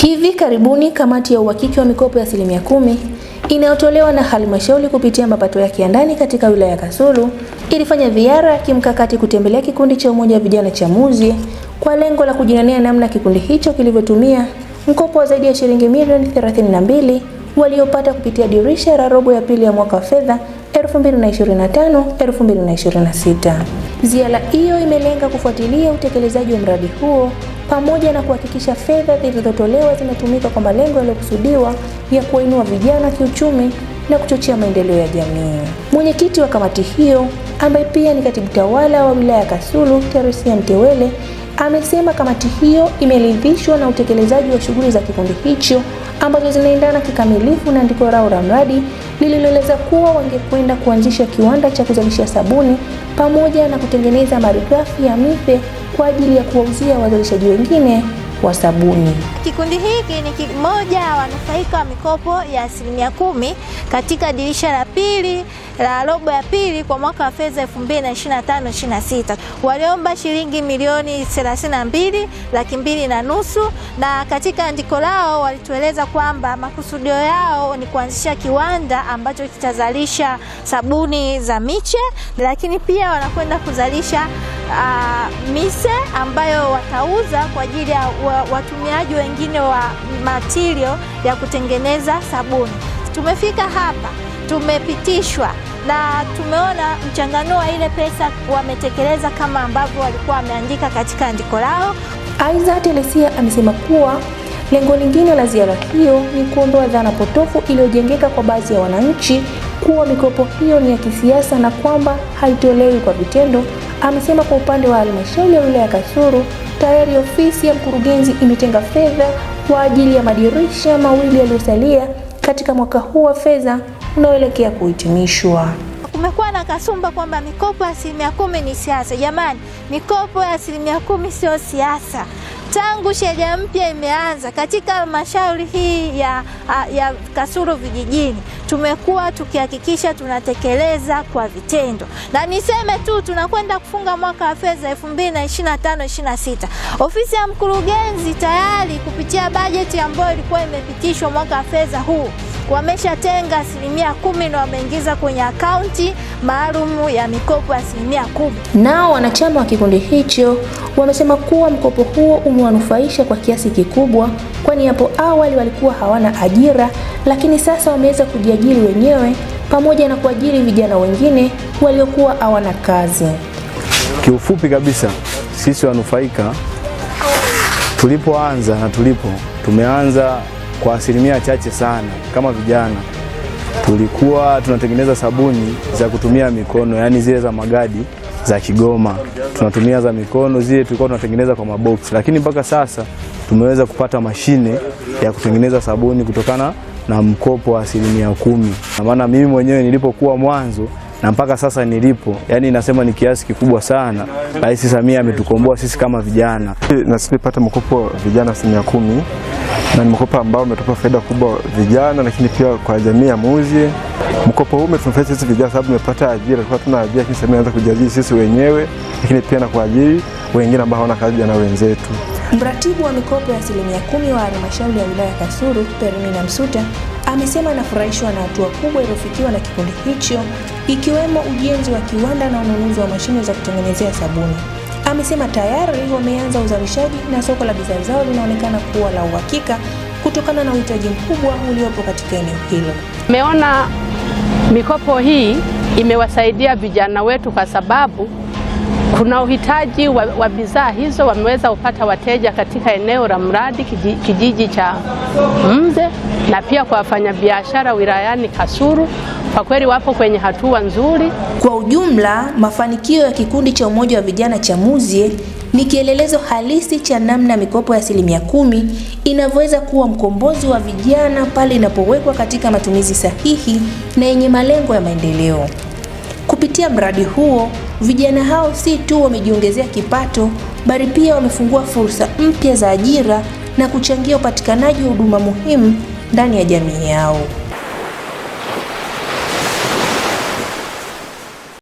Hivi karibuni kamati ya uhakiki wa mikopo ya 10% inayotolewa na halmashauri kupitia mapato yake ya ndani katika wilaya ya Kasulu ilifanya ziara ya kimkakati kutembelea kikundi cha umoja wa vijana cha Muzye kwa lengo la kujionea namna kikundi hicho kilivyotumia mkopo wa zaidi ya shilingi milioni 32 waliopata kupitia dirisha la robo ya pili ya mwaka wa fedha 2025-2026. Ziara hiyo imelenga kufuatilia utekelezaji wa mradi huo pamoja na kuhakikisha fedha zilizotolewa zinatumika kwa malengo yaliyokusudiwa ya kuwainua vijana kiuchumi na kuchochea maendeleo ya jamii. Mwenyekiti wa kamati hiyo ambaye pia ni katibu tawala wa wilaya ya Kasulu, Teresia Mtewele, amesema kamati hiyo imeridhishwa na utekelezaji wa shughuli za kikundi hicho ambazo zinaendana kikamilifu na andiko lao la mradi lililoeleza kuwa wangekwenda kuanzisha kiwanda cha kuzalisha sabuni pamoja na kutengeneza malighafi ya mipe kwa ajili ya kuwauzia wazalishaji wengine wa sabuni. Kikundi hiki ni kimoja wanufaika wa mikopo ya 10% katika dirisha la pili la robo ya pili kwa mwaka wa fedha 2025/26. Waliomba shilingi milioni 32,250,000, na katika andiko lao walitueleza kwamba makusudio yao ni kuanzisha kiwanda ambacho kitazalisha sabuni za miche, lakini pia wanakwenda kuzalisha mise ambayo watauza kwa ajili ya watumiaji wengine wa matirio ya kutengeneza sabuni. Tumefika hapa, tumepitishwa na tumeona mchanganuo wa ile pesa wametekeleza kama ambavyo walikuwa wameandika katika andiko lao. Aidha, Teresia amesema kuwa lengo lingine la ziara hiyo ni kuondoa dhana potofu iliyojengeka kwa baadhi ya wananchi kuwa mikopo hiyo ni ya kisiasa na kwamba haitolewi kwa vitendo. Amesema kwa upande wa halmashauri ya wilaya ya Kasulu tayari ofisi ya mkurugenzi imetenga fedha kwa ajili ya madirisha mawili yaliyosalia katika mwaka huu wa fedha unaoelekea kuhitimishwa. Kumekuwa na kasumba kwamba mikopo ya 10% ni siasa. Jamani, mikopo ya 10% sio siasa. Tangu sheria mpya imeanza katika halmashauri hii ya Kasulu vijijini, tumekuwa tukihakikisha tunatekeleza kwa vitendo. Na niseme tu tunakwenda kufunga mwaka wa fedha 2025/26. Ofisi ya mkurugenzi tayari kupitia bajeti ambayo ilikuwa imepitishwa mwaka wa fedha huu wameshatenga 10% na wameingiza kwenye akaunti maalum ya mikopo ya 10%. Nao wanachama wa kikundi hicho wamesema kuwa mkopo huo umewanufaisha kwa kiasi kikubwa, kwani hapo awali walikuwa hawana ajira, lakini sasa wameweza kujiajiri wenyewe pamoja na kuajiri vijana wengine waliokuwa hawana kazi. Kiufupi kabisa, sisi wanufaika tulipoanza na tulipo, tumeanza kwa asilimia chache sana. Kama vijana tulikuwa tunatengeneza sabuni za kutumia mikono, yani zile za magadi za Kigoma tunatumia za mikono, zile tulikuwa tunatengeneza kwa maboksi, lakini mpaka sasa tumeweza kupata mashine ya kutengeneza sabuni kutokana na mkopo wa 10%. Na maana mimi mwenyewe nilipokuwa mwanzo na mpaka sasa nilipo, yani nasema ni kiasi kikubwa sana. Rais Samia ametukomboa sisi kama vijana. Na sisi tumepata mkopo vijana 10% na ni mkopo ambao umetupa faida kubwa vijana, lakini pia kwa jamii ya Muzye. Mkopo huu umetunufaisha sisi vijana sababu tumepata ajira. Tulikuwa tuna ajira, lakini sasa tumeanza kujiajiri sisi wenyewe, lakini pia na kuajiri wengine ambao hawana kazi, vijana wenzetu. Mratibu wa mikopo ya 10% wa halmashauri ya wilaya Kasulu, Perimina Msuta, amesema anafurahishwa na hatua kubwa iliyofikiwa na kikundi hicho ikiwemo ujenzi wa kiwanda na ununuzi wa mashine za kutengenezea sabuni. Amesema tayari wameanza uzalishaji na soko la bidhaa zao linaonekana kuwa la uhakika kutokana na uhitaji mkubwa uliopo katika eneo hilo. Tumeona mikopo hii imewasaidia vijana wetu kwa sababu kuna uhitaji wa bidhaa hizo. Wameweza kupata wateja katika eneo la mradi kijiji cha Mze na pia kwa wafanyabiashara wilayani Kasulu. Kwa kweli wapo kwenye hatua nzuri. Kwa ujumla, mafanikio ya kikundi cha umoja wa vijana cha Muzye ni kielelezo halisi cha namna mikopo ya 10% inavyoweza kuwa mkombozi wa vijana pale inapowekwa katika matumizi sahihi na yenye malengo ya maendeleo. Kupitia mradi huo, vijana hao si tu wamejiongezea kipato, bali pia wamefungua fursa mpya za ajira na kuchangia upatikanaji wa huduma muhimu ndani ya jamii yao.